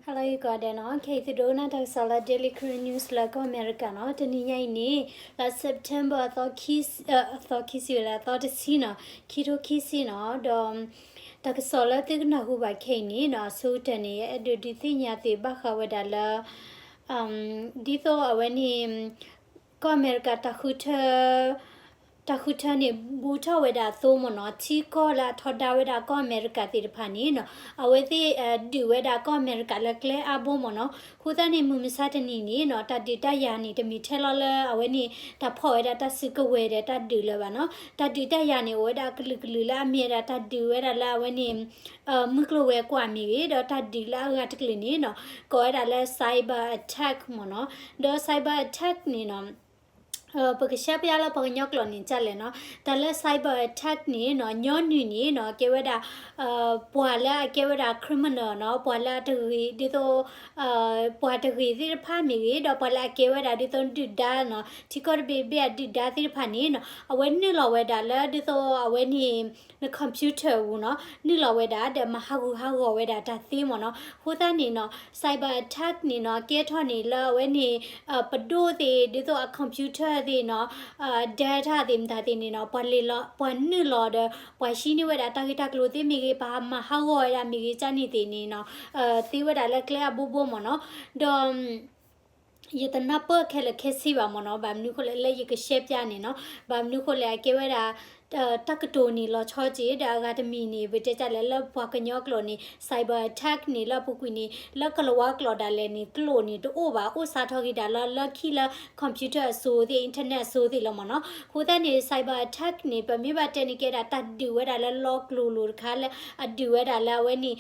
Hello ယကိးဂၤဒဲးနီၤ, ခဲအံၤသုဒိကနၣ်တၢ်ကစီၣ်လၢ Daily Karen News လၢကီၢ်အမဲရကၤနီၤ. တနံၤညါအံၤန့ၣ် လါ September အသီခံဆံ, အသီခံဆံဝဲလၢအသီတဆံနီၤ, ခံထိခံဆံနီၤ. ဒီးတၢ်ကစီၣ်လၢသုကနၢ်ဟူဘၣ်ခဲအံၤန့ၣ်နီၤ, အဆိကတၢၢ်န့ၣ် ယအဲၣ်ဒိးဒုးသ့ၣ်ညါသုဘၣ်ဃးဝဲဒၣ်လၢ ဒ်သိးအဝဲန့ၣ် ကီၢ်အမဲရကၤ တၢ်ဃုထၢန့ၣ် ဘူးထီၣ်ဝဲဒၣ်အသိးမ့ၢ်နီၤ, ထံကီၢ်လၢအထီဒါဝဲဒၣ်ကီၢ်အမဲရကၤသ့ၣ်တဖၣ်န့ၣ်နီၤ, အဝဲသ့ၣ်ဒုးဝဲဒၣ်ကီၢ်အမဲရကၤလၢကျဲအါဘိမ့ၢ်နီၤ. အဃိသတးန့ၣ် မုၢ်မဆါတနံၤန့ၣ်နီၤ, တၢ်ဒုးတၢ်ယၤန့ၣ် တမ့ၢ်ထဲလီၤလၢအဝဲန့ၣ် တၢ်ဖီၣ်ဝဲဒၣ်တၢ်စုကဝဲၤဒီးတၢ်ဒုးလၢၤဘၣ်နီၤ. တၢ်ဒုးတၢ်ယၤန့ၣ် အိၣ်ဝဲဒၣ်အကလုာ်ကလုာ်လၢအမ့ၢ်ဝဲဒၣ်တၢ်ဒုးဝဲဒၣ်လၢအဝဲန့ၣ် မုၢ်ကျိၤဝဲၤကွာ်မ့ၢ်ဂ့ၤ, ဒီးတၢ်ဒုးလၢအဂၤတကလုာ်န့ၣ်နီၤ, ကိးဝဲဒၣ်လၢ cyber attack မ့ၢ်နီၤ. ဒီး cyber attack န့ၣ်နီၤ, ပကရှဲပျါလၢပှၤကညီကျိာ်န့ၣ်ဒ်လဲၣ်နီၤ. တၢ်လၢ cyber attack န့ၣ်နီၤ, ညီနုၢ်န့ၣ်နီၤ, ကဲဝဲဒၣ် ပှၤလၢအကဲဝဲဒၣ် criminal နီၤ, ပှၤလၢအတဂ့ၤဒ်သိး ပှၤတဂ့ၤသ့ၣ်တဖၣ်မ့ၢ်ဂ့ၤ, ဒီးပှၤလၢအကဲဝဲဒၣ်ဒ်သိးဒုၣ်ဒါနီၤ, ထံကီၢ်တဘ့ၣ်ဘ့ၣ်အဒုၣ်ဒါသ့ၣ်တဖၣ်န့ၣ်နီၤ, အဝဲနုာ်လီၤဝဲဒၣ်လၢဒ်သိးအဝဲန့ၣ် န computer ပူၤနီၤ, နုာ်လီၤဝဲဒၣ်ဒီးမၤဟးဂူာ်ဟးဂီၤဝဲဒၣ်တၢ်သ့မ့ၢ်နီၤ. အဃိသတးန့ၣ်နီၤ, cyber attack န့ၣ်နီၤ, ကဲထီၣ်န့ၣ်လၢအဝဲန့ၣ် ပဒိၣ်သ့ၣ် ဒ်သိးအ computer သ့ၣ်နီၤ, data သ့ၣ်မတၤသ့ၣ်န့ၣ်နီၤ, ပှၤလဲၤလီၤ ပှၤနုာ်လီၤဒီး ပှၤဟံးန့ၢ်ဝဲဒၣ်တၢ်ဂ့ၢ်တၢ်ကျိၤသ့ၣ်မ့ၢ်ဂ့ၤ, ပှၤမၤဟးဂီၤဝဲဒၣ်မ့ၢ်ဂ့ၤ ကန့ၣ်သ့ၣ်န့ၣ်နီၤ, သ့ဝဲဒၣ်လၢကျဲအါဘိဘိမ့ၢ်နီၤ. ဒီး ယတနၢ်ပၢၢ်ခဲလၢာ်ခဲဆ့ဘၣ်မ့ၢ်နီၤ, ဘၣ်မနုၤဃိလဲၣ်လၢယကရှဲပျါန့ၣ်နီၤ, ဘၣ်မနုၤဃိလဲၣ်အကဲဝဲဒၣ် တၢ်ကတိၤန့ၣ်လီၤဆီက့ၤ ဒီးအဂၤတမံၤန့ၣ် ပတဲတၢ်လဲၣ်လၢပှၤကညီကျိာ်န့ၣ် cyber attack န့ၣ် လၢအပူၤကွံာ်န့ၣ် လၢကလၤဝါကျိာ်ဒၣ်လဲာ်န့ၣ် ကျိာ်န့ၣ်တအိၣ်ဘၣ်, အိၣ်စးထီၣ်က့ၤဒၣ်လၢ လၢခံလၢ computer အစိၤသ့ၣ် internet အစိၤသ့ၣ်လီၤမ့ၢ်နီၤ. အဃိသတးန့ၣ် cyber attack န့ၣ် ပမ့ၢ်ဘၣ်တဲန့ၣ်ကဲဒၣ်တၢ်ဒုးဝဲဒၣ်လၢလီကျိၤလိၤတခါလၢ အဒုးဝဲဒၣ်လၢအဝဲန့ၣ်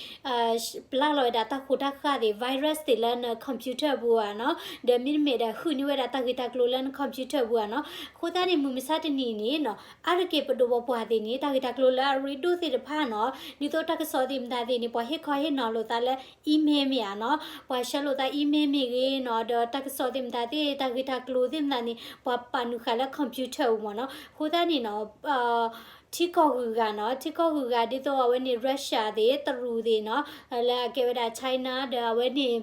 ပျၢ်လီၤဝဲဒၣ်တၢ်ဃိးတၢ်ဃၢ်သ့ၣ် virus သ့ၣ်လၢန computer ပူၤဧါနီၤ, ဒီးမ့တမ့ၢ်ဒီးဃုန့ၢ်ဝဲဒၣ်တၢ်ဂ့ၢ်တၢ်ကျိၤလၢန computer ပူၤဧါနီၤ. အဃိသတးန့ၣ် မုၢ်မဆါတနံၤန့ၣ်နီၤ အါတက့ၢ်ပဒိၣ်ပပှၢ်သ့ၣ်န့ၣ် တၢ်ဂ့ၢ်တၢ်ကျိၤလၢအရ့ဒိၣ်သ့ၣ်တဖၣ်နီၤ ဒ်သိးတၢ်ကစီၣ်သ့ၣ်မတၤသ့ၣ်န့ၣ် ပှၤဟ့ၣ်ခီဟ့ၣ်နီၤလိာ်သးလၢ email မ့ၢ်ဧါနီၤ, ပှၤဆှၢလိာ်သး email မ့ၢ်ဂ့ၤနီၤ, ဒီးတၢ်ကစီၣ်သ့ၣ်မတၤသ့ၣ် တၢ်ဂ့ၢ်တၢ်ကျိၤသ့ၣ်မတၤန့ၣ် ပှၤပာ်နုာ်ဃာ်လၢ computer ပူၤမ့ၢ်နီၤ. အဃိသတးန့ၣ်နီၤ ထံကီၢ်ဂုၤဂၤနီၤ, ထံကီၢ်ဂုၤဂၤဒ်သိးအဝဲန့ၣ် Russia သ့ၣ် တရူးသ့ၣ်နီၤ, လၢအကဲဝဲဒၣ် China ဒီးအဝဲန့ၣ်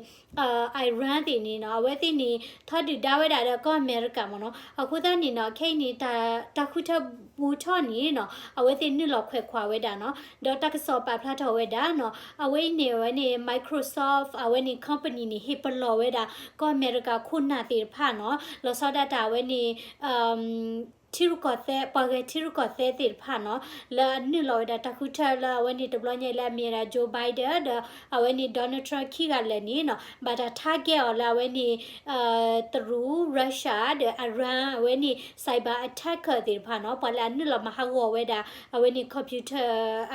Iran သ့ၣ်န့ၣ်နီၤ, အဝဲသ့ၣ်န့ၣ် ထီဒုၣ်ဒါဝဲဒၣ်ဒီးကီၢ်အမဲရကၤမ့ၢ်နီၤ. အဃိသတးန့ၣ်နီၤ ခဲအံၤန့ၣ် တၢ်ဃုထၢဘူးထီၣ်န့ၣ်နီၤ အဝဲသ့ၣ်နုာ်လီၤခွဲးခွါဝဲဒၣ်နီၤ, ဒီးတၢ်ကစီၣ်ပာ်ဖျါထီၣ်ဝဲဒၣ်နီၤ, အဝဲအံၤန့ၣ် အဝဲန့ၣ် Microsoft အဝဲန့ၣ် company န့ၣ် ဟ့ၣ်ပလီၢ်ဝဲဒၣ် ကီၢ်အမဲရကၤခိၣ်နၢ်သ့ၣ်တဖၣ်နီၤ, လီၤဆီဒၣ်တၢ်အဝဲန့ၣ် ထံရူၢ်ကီၢ်သဲး ပှၤဂဲၤထံရူၢ်ကီၢ်သဲးသ့ၣ်တဖၣ်နီၤ, လၢအနုာ်လီၤဝဲဒၣ်တၢ်ဃုထၢလၢအဝဲန့ၣ်တဘျီညါအံၤလၢအမ့ၢ်ဝဲဒၣ် Joe Biden ဒီးအဝဲန့ၣ် Donald Trump ခံဂၤလၢာ်န့ၣ်နီၤ ဘၣ်တၢ် target အီၤလၢအဝဲန့ၣ် တရူး Russia ဒီး Iran အဝဲန့ၣ် cyber attacker သ့ၣ်တဖၣ်နီၤ, ပှၤလၢအနုာ်လီၤမၤဟးဂီၤဝဲဒၣ် အဝဲန့ၣ် computer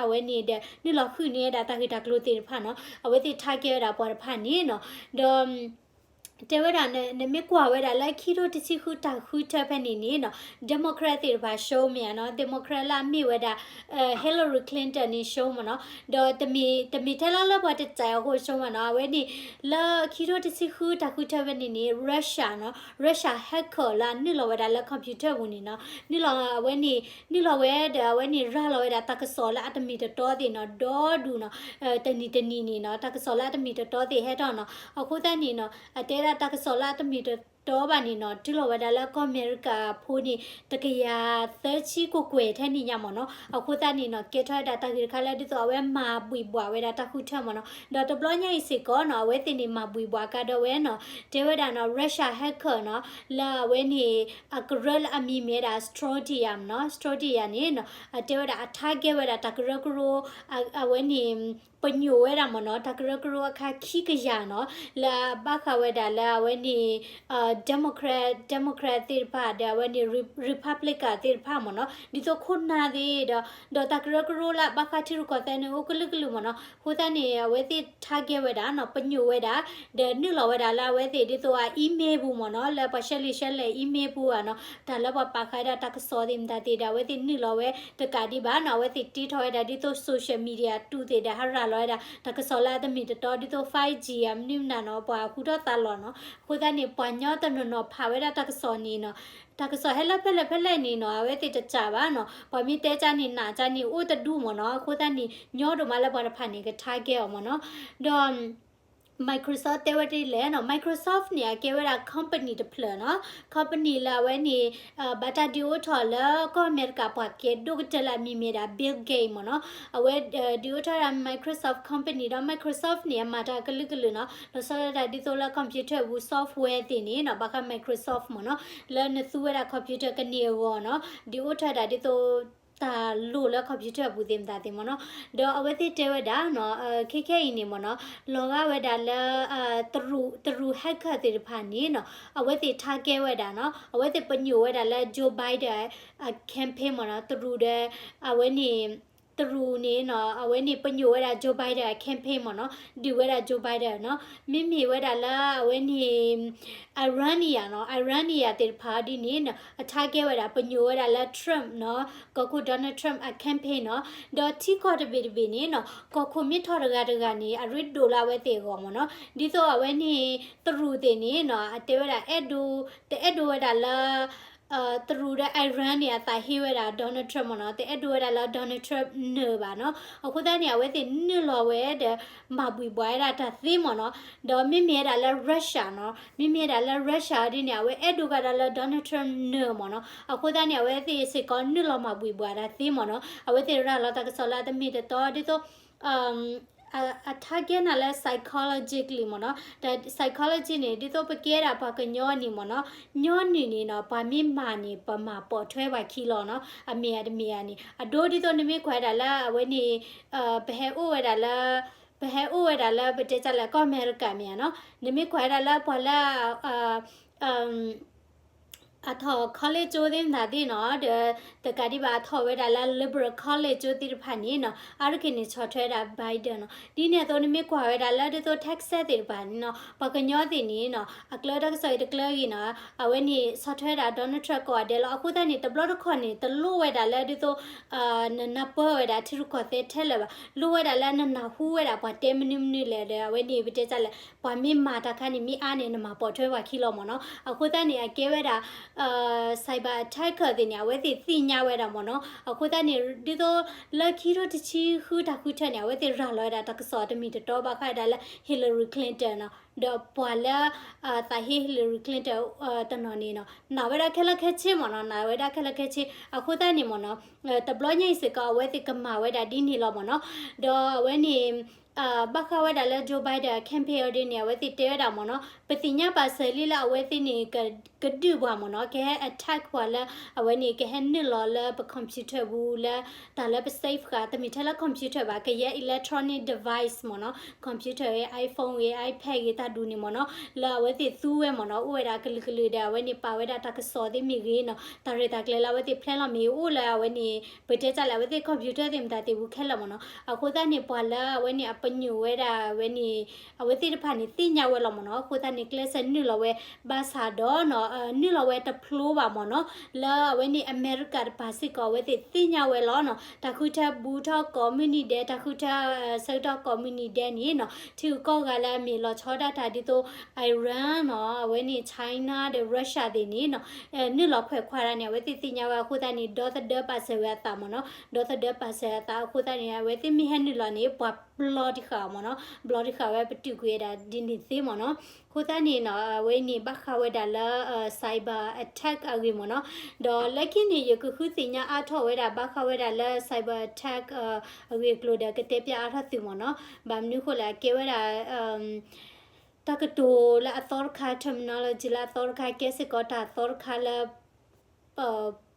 အဝဲန့ၣ်ဒီး နုာ်လီၤဃုန့ၢ်ဝဲဒၣ်တၢ်ဂ့ၢ်တၢ်ကျိၤသ့ၣ်တဖၣ်နီၤ, အဝဲသ့ၣ် target ဝဲဒၣ်ပှၤတဖၣ်န့ၣ်နီၤ, ဒီး တဲဝဲဒၣ် နမ့ၢ်ကွၢ်ဝဲဒၣ်လၢခံထိတဆံဃုတၢ်ဃုထၢဖဲန့ၣ်န့ၣ်နီၤ Democrat သ့ၣ်တဖၣ် ရှုံး မ့ၢ်ဧါနီၤ, Democrat လၢအမ့ၢ်ဝဲဒၣ် Hillary Clinton န့ၣ် ရှုံး မ့ၢ်နီၤ, ဒီးတမ့ၢ် တမ့ၢ်ထဲလီၤလၢပှၤတစဲးအဃိ ရှုံး မ့ၢ်နီၤ, အဝဲန့ၣ် လၢခံထိတဆံဃုတၢ်ဃုထၢဖဲန့ၣ်န့ၣ် Russia နီၤ, Russia hacker လၢအနုာ်လီၤဝဲဒၣ်လၢ computer ပူၤန့ၣ်နီၤ, နုာ်လီၤအဝဲန့ၣ် နုာ်လီၤဝဲဒီးအဝဲန့ၣ် ရၤလီၤဝဲဒၣ်တၢ်ကစီၣ်လၢအတမ့ၢ်တတီသ့ၣ်နီၤ, ဒီဒူၣ်နီၤ, တနံၤတနံၤန့ၣ်နီၤ တၢ်ကစီၣ်လၢအတမ့ၢ်တတီသ့ၣ်ဟဲထီၣ်နီၤ, အဃိသတးန့ၣ်နီၤ အတဲဒၣ်တၢ်ကစီၣ်လၢအတမ့ၢ်တတီဘၣ်န့ၣ်နီၤ တုၤလီၤဝဲဒၣ်လၢကီၢ်အမဲရကၤဖိန့ၣ် တကယၤသၢဆံကကွဲၢ်ထဲန့ၣ်ညါ မ့ၢ်နီၤ, အဃိသတးန့ၣ်နီၤ ကဲထီၣ်ဝဲဒၣ်တၢ်ဂ့ၢ်တခါလၢဒ်သိးအဝဲမၤဘှံးဘှီးဝဲဒၣ်တၢ်ဃုထၢ မ့ၢ်နီၤ, ဒီးတဘျီညါအံၤစ့ၢ်ကီးနီၤ အဝဲသ့ၣ်န့ၣ် မၤဘှံးဘှီးကါဒီးဝဲနီၤ, တဲဝဲဒၣ်နီၤ Russia hacker နီၤ လၢအဝဲန့ၣ် အကရၢလၢအမံၤမ့ၢ်ဝဲဒၣ် Strodya မ့ၢ်နီၤ, Strodya န့ၣ်နီၤ အတဲဝဲဒၣ်အ target ဝဲဒၣ်တၢ်ကရၢကရိ အဝဲန့ၣ် ပညိၣ်ဝဲဒၣ် မ့ၢ်နီၤ, တၢ်ကရၢကရိအခါခံကယၤနီၤ လၢအဘၣ်ဃးဝဲဒၣ်လၢအဝဲန့ၣ် Democrat Democrat သ့ၣ်တဖၣ်ဒီးအဝဲန့ၣ် Republican သ့ၣ်တဖၣ် မ့ၢ်နီၤ, ဒ်သိးခိၣ်နၢ်သ့ၣ်ဒီး ဒီးတၢ်ကရၢကရိလၢအဘၣ်ဃးထံရူၢ်ကီၢ်သဲးန့ၣ် အိၣ်ကလုာ်ကလုာ် မ့ၢ်နီၤ, အဃိသတးန့ၣ် အဝဲသ့ၣ် target ဝဲဒၣ်နီၤ ပညိၣ်ဝဲဒၣ် ဒီးနုာ်လီၤဝဲဒၣ်လၢအဝဲသ့ၣ်ဒ်သိးအ email ပူၤ မ့ၢ်နီၤ, လၢပှၤဆှၢလံာ်ဆှၢလဲၢ် email ပူၤဧါနီၤ, တၢ်လၢပှၤပာ်ဃာ်ဝဲဒၣ်တၢ်ကစီၣ်သ့ၣ်မတၤသ့ၣ်ဒီး အဝဲသ့ၣ်နုာ်လီၤဝဲတကးဒံးဘၣ်နီၤ, အဝဲသ့ၣ်တ့ထီၣ်ဝဲဒၣ်ဒ်သိး social media တူၢ်သ့ၣ်ဒီးဟးရၤလီၤဝဲဒၣ် တၢ်ကစီၣ်လၢအတမ့ၢ်တတီ ဒ်သိး five G ဧါ မနုၤမနုၤနီၤ ပှၤဟူထီၣ်သါလီၤနီၤ, အဃိသတးန့ၣ် ပှၤကညီတနီၤနီၤဖးဝဲဒၣ်တၢ်ကစီၣ်န့ၣ်နီၤ, တၢ်ကစီၣ်ဟဲလၢဖဲလဲၣ်ဖဲလဲၣ်န့ၣ်နီၤ အဝဲသ့ၣ်တစၢ်ဘၣ်နီၤ, ပှၤမ့ၢ်တဲကၢ်န့ၣ် နာ်ကၢ်န့ၣ် အိၣ်တဒူၣ် မ့ၢ်နီၤ, အဃိသတးန့ၣ် ညီဒိၣ်မးလၢပှၤတဖၣ်န့ၣ် က target အီၤ မ့ၢ်နီၤ, ဒီး Microsoft တဲဝဲဒ်လဲၣ်နီၤ, Microsoft န့ၣ် အကဲဝဲဒၣ် company တဖျၢၣ်နီၤ, company လၢအဝဲန့ၣ် ဘၣ်တၢ်ဒုးအိၣ်ထီၣ်လၢကီၢ်အမဲရကၤပှၤကဲဒိၣ်ကတၢၢ်လၢအမံၤမ့ၢ်ဒၣ် Bill Gates မ့ၢ်နီၤ, အဝဲဒုးအိၣ်ထီၣ်ဒၣ် Microsoft company ဒီး Microsoft န့ၣ် အမၤတၢ်ကလုာ်ကလုာ်နီၤ, လီၤဆီဒၣ်တၢ်ဒ်သိးလၢ computer ပူၤ software သ့ၣ်န့ၣ်နီၤ, ဘၣ်ဃး Microsoft မ့ၢ်နီၤ, လၢနသူဝဲဒၣ် computer ကန့ၢ်အဂီၢ်နီၤ, ဒုးအိၣ်ထီၣ်ဒၣ်ဒ်သိး တၢ်လိၣ်လၢ computer အပူၤသ့ၣ်မတၤသ့ၣ်မ့ၢ်နီၤ, ဒီးအဝဲသ့ၣ်တဲဝဲဒၣ်နီၤ, ခဲခဲအံၤန့ၣ်မ့ၢ်နီၤ, လီၤဂာ်ဝဲဒၣ်လၢ တရူး hacker သ့ၣ်တဖၣ်န့ၣ်နီၤ, အဝဲသ့ၣ် target ဝဲဒၣ်နီၤ, အဝဲသ့ၣ်ပညိၣ်ဝဲဒၣ်လၢ Joe Biden အ campaign မ့ၢ်နီၤ, တရူးဒီး အဝဲန့ၣ် တရူးန့ၣ်နီၤ, အဝဲန့ၣ်ပညိၣ်ဝဲဒၣ် Joe Biden အ campaign မ့ၢ်နီၤ, ဒုးဝဲဒၣ် Joe Biden နီၤ, မ့မ့ၢ်ဝဲဒၣ်လၢအဝဲန့ၣ် Iranian နီၤ, Iranian သ့ၣ်တဖၣ်ဒ်န့ၣ်နီၤ, အ target ဝဲဒၣ် ပညိၣ်ဝဲဒၣ်လၢ Trump နီၤ, ကီၢ်ခိၣ် Donald Trump အ campaign နီၤ, ဒီးထံကီၢ်တဘ့ၣ်တဘ့ၣ်န့ၣ်နီၤ, ကီၢ်ခိၣ်မ့ၢ်ထီၣ်တဂၤတဂၤန့ၣ် အရ့ဒိၣ်လၢအဝဲသ့ၣ်အဂီၢ်မ့ၢ်နီၤ, ဒ်သိးအဝဲန့ၣ် တရူးသ့ၣ်န့ၣ်နီၤ, အတဲဝဲဒၣ်အဲၣ်ဒိး တအဲၣ်ဒိးဝဲဒၣ်လၢ တရူးဒီး Iran န့ၣ် အသးဟ့ဝဲဒၣ် Donald Trump မ့ၢ်နီၤ, တအဲၣ်ဒိးဝဲဒၣ်လၢ Donald Trump နၢၤဘၣ်နီၤ, အဃိသတးန့ၣ် အဝဲသ့ၣ်နုာ်လီၤဝဲဒီး မၤဘှံးဘှီးဝဲဒၣ်တၢ်သ့မ့ၢ်နီၤ, ဒီးမ့မ့ၢ်ဝဲဒၣ်လၢ Russia နီၤ, မ့မ့ၢ်ဝဲဒၣ်လၢ Russia ဒ်န့ၣ် အဝဲအဲၣ်ဒိးကဒီးလၢ Donald Trump နၢၤမ့ၢ်နီၤ, အဃိသတးန့ၣ် အဝဲသ့ၣ်စ့ၢ်ကီးနုာ်လီၤမၤဘှံးဘှီးတၢ်သ့မ့ၢ်နီၤ, အဝဲသ့ၣ်ရၤလီၤတၢ်ကစီၣ်လၢအတမ့ၢ်တတီ ဒ်သိး အ target နၤလၢ psychologically မ့ၢ်နီၤ, တၢ် psychology န့ၣ် ဒ်သိးပကဲဒၣ်ပှၤကညီန့ၣ်မ့ၢ်နီၤ, ညီနုၢ်န့ၣ်နီၤ ပှၤမ့ၢ်မၤန့ၣ် ပမၤပိာ်ထွဲပှၤခံလီၤနီၤ, အမ့ၢ်အတမ့ၢ်ဧါန့ၣ် အဒိဒ်သိး နမ့ၢ်ကွၢ်ဝဲဒၣ်လၢအဝဲန့ၣ် ပဟဲအိၣ်ဝဲဒၣ်လၢ ပဟဲအိၣ်ဝဲဒၣ်လၢ ပတဲတၢ်လၢကီၢ်အမဲရကၤမ့ၢ်ဧါနီၤ, နမ့ၢ်ကွၢ်ဝဲဒၣ်လၢပှၤလၢ အထီၣ် college ကၠိသ့ၣ်မတၤသ့ၣ်နီၤ, ဒီးတကးဒံးဘၣ်အထီၣ်ဝဲဒၣ်လၢ liberal college ကၠိသ့ၣ်တဖၣ်န့ၣ်နီၤ, အါတက့ၢ်န့ၣ်ဆီၣ်ထွဲဒၣ် Biden နီၤ, ဒ်န့ၣ်အသိးနမ့ၢ်ကွၢ်ဝဲဒၣ်လၢဒ်သိး Texas သ့ၣ်တဖၣ်န့ၣ်နီၤ, ပှၤကညီသ့ၣ်န့ၣ်နီၤ, အကျဲတၢ်ကစီၣ်အံၤတကျဲဂ့ၤနီၤ, အဝဲန့ၣ်ဆီၣ်ထွဲဒၣ် Donald Trump ကိးဂၤဒဲးလီၤ, အဃိသတးန့ၣ် တဘျီတခီၣ်န့ၣ် တလိၣ်ဝဲဒၣ်လၢဒ်သိး နနၢ်ပၢၢ်ဝဲဒၣ်ထံရူၢ်ကီၢ်သဲးထဲလဲၣ်ဘၣ်, လိၣ်ဝဲဒၣ်လၢနနၢ်ဟူဝဲဒၣ်ပှၤတဲမနုၤမနုၤလဲၣ်ဒီး အဝဲန့ၣ်ပတဲတၢ်လဲၣ်, ပှၤမ့ၢ်မၤတၢ်ခါန့ၣ် မ့ၢ်အါန့ၣ် နမၤပိာ်ထွဲပှၤခံလီၤမ့ၢ်နီၤ, အဃိသတးန့ၣ် အကဲဝဲဒၣ် cyber attacker သ့ၣ်န့ၣ် အဝဲသ့ၣ်သ့ၣ်ညါဝဲဒၣ်မ့ၢ်နီၤ, အဃိသတးန့ၣ် ဒ်သိးလၢခံထိတဆံဃုတၢ်ဃုထၢန့ၣ် အဝဲသ့ၣ်ရၤလီၤဝဲဒၣ်တၢ်ကစီၣ်တမံၤတတီဘၣ်ဃးဝဲဒၣ်လၢ Hillary Clinton နီၤ, ဒီးပှၤလၢ သးဟ့ Hillary Clinton တနီၤန့ၣ်နီၤ နာ်ဝဲဒၣ်ခဲလၢာ်ခဲဆ့မ့ၢ်နီၤ, နာ်ဝဲဒၣ်ခဲလၢာ်ခဲဆ့ အဃိသတးန့ၣ်မ့ၢ်နီၤ, တဘျီညါအံၤစ့ၢ်ကီး အဝဲသ့ၣ်ကမၤဝဲဒၣ်ဒ်န့ၣ်လီၤမ့ၢ်နီၤ, ဒီးအဝဲန့ၣ် ဘၣ်ဃးဝဲဒၣ်လၢ Joe Biden campaign အီၤဒ်န့ၣ် အဝဲသ့ၣ်တဲဝဲဒၣ်မ့ၢ်နီၤ, ပသ့ၣ်ညါပာ်စၢၤလံလၢအဝဲသ့ၣ်န့ၣ် ကဒုးပှၤမ့ၢ်နီၤ, ကဟဲ attack ပှၤလၢ အဝဲန့ၣ် ကဟဲနုာ်လီၤလၢပ computer ပူၤလၢ တၢ်လၢပ safe ဃာ် တမ့ၢ်ထဲလၢ computer ဘၣ်, ကယဲၢ် electronic device မ့ၢ်နီၤ, computer ဂ့ၤ iPhone ဂ့ၤ iPad ဂ့ၤ တၢ်ဒူၣ်န့ၣ်မ့ၢ်နီၤ, လၢအဝဲသ့ၣ်သူဝဲမ့ၢ်နီၤ, အိၣ်ဝဲဒၣ်ကလုာ်ကလုာ်ဒီး အဝဲန့ၣ်ပာ်ဝဲဒၣ်တၢ်ကစီၣ်သ့ၣ်မ့ၢ်ဂ့ၤနီၤ, တၢ်ရဲၣ်တၢ်ကျဲၤလၢအဝဲသ့ၣ်ဖျဲလီၤမ့ၢ်အိၣ်လၢအဝဲန့ၣ် ပတဲတၢ်လၢအဝဲသ့ၣ် computer သ့ၣ်မတၤသ့ၣ်ပူၤခဲလၢာ်မ့ၢ်နီၤ, အဃိသတးန့ၣ် ပှၤလၢအဝဲန့ၣ် အပညိၣ်ဝဲဒၣ်အဝဲန့ၣ် အဝဲသ့ၣ်တဖၣ်န့ၣ် သ့ၣ်ညါဝဲလီၤမ့ၢ်နီၤ, အဃိသတးန့ၣ် ကျဲးစၢးနုာ်လီၤဝဲ ဘၣ်ဆၣ်ဒီးနီၤ, နုာ်လီၤဝဲတဖျိဘၣ်မ့ၢ်နီၤ, လၢအဝဲန့ၣ် အမဲရကၤတပၤစ့ၢ်ကီး အဝဲသ့ၣ်သ့ၣ်ညါဝဲလီၤနီၤ, တၢ်ဃုထၢဘူးထီၣ်ကိးမုၢ်နံၤဒဲး, တၢ်ဃုထၢဆၢကတီၢ်ကိးမုၢ်နံၤဒဲးန့ၣ်နီၤ, ထံဂုၤကီၢ်ဂၤလၢအမ့ၢ်လီၤဆီဒၣ်တၢ်ဒ်သိး Iran နီၤ, အဝဲန့ၣ် China ဒီး Russia သ့ၣ်န့ၣ်နီၤ, နုာ်လီၤခွဲးခွါတၢ်န့ၣ် အဝဲသ့ၣ်သ့ၣ်ညါဝဲအဃိသတးန့ၣ် ဒီသဒၢပာ်စၢၤဝဲအသးမ့ၢ်နီၤ, ဒီသဒၢပာ်စၢၤအသးအဃိသတးန့ၣ် အဝဲသ့ၣ်မ့ၢ်ဟဲနုာ်လီၤန့ၣ် ပှၤဘျီတဃာ်မ့ၢ်နီၤ, ဘျီတဃာ်ဝဲပတုာ်ကွံာ်ဝဲဒၣ်ဒ်န့ၣ်သ့မ့ၢ်နီၤ, အဃိသတးန့ၣ်နီၤ အဝဲန့ၣ်ဘၣ်ဃးဝဲဒၣ်လၢ cyber attack အဂ့ၢ်မ့ၢ်နီၤ, ဒီးလၢခံန့ၣ် ယကဃုသ့ၣ်ညါအါထီၣ်ဝဲဒၣ်ဘၣ်ဃးဝဲဒၣ်လၢ cyber attack အဂ့ၢ်အကျိၤဒီးကတဲပၠးအါထီၣ်သုမ့ၢ်နီၤ, ဘၣ်မနုၤဃိလဲၣ် အကဲဝဲဒၣ် တၢ်ကတိၤလၢအသီတခါ terminology လၢအသီတခါ ကဲစ့ၢ်ကီးတၢ်သီတခါလၢ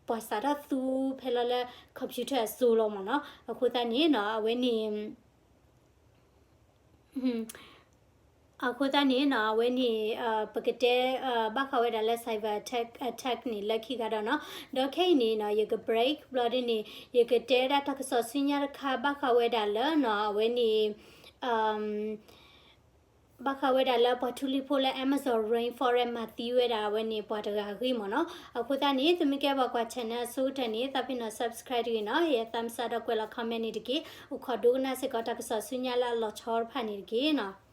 ပှၤစးထီၣ်သူဖဲလီၤလၢ computer အစိၤလီၤမ့ၢ်နီၤ, အဃိသတးန့ၣ်နီၤ အဝဲန့ၣ် အဃိသတးန့ၣ်နီၤ အဝဲန့ၣ် ပကတဲ ဘၣ်ဃးဝဲဒၣ်လၢ cyber attack attack န့ၣ် လၢခံဂၤဒီးနီၤ, ဒီးခဲအံၤန့ၣ်နီၤ ယက break ဘျီဒ်န့ၣ် ယကတဲဒၣ်တၢ်ကစီၣ်ဆူညါတခါ ဘၣ်ဃးဝဲဒၣ်လၢနီၤ အဝဲန့ၣ် ဘၣ်ဃးဝဲဒၣ်လၢပှၤထူလံၤဖိလၢ Amazon rainforest မၤသံဝဲဒၣ်အဝဲန့ၣ် ပှၤတဂၤအဂ့ၢ်မ့ၢ်နီၤ, အဃိသတးန့ၣ် သုမ့ၢ်ကဲပှၤကွၢ် channel အဆိကတၢၢ်န့ၣ် သးပ့ၤနီၣ် subscribe တဂ့ၤနီၤ, ယသးမုၢ်ဆါဒီးကွဲးလီၤ comment န့ၣ်တက့ၢ်, အိၣ်ခိးဒိကနၣ်စ့ၢ်ကီးတၢ်ကစီၣ်ဆူညါလၢအလီၤဆီတဖၣ်န့ၣ်တက့ၢ်နီၤ.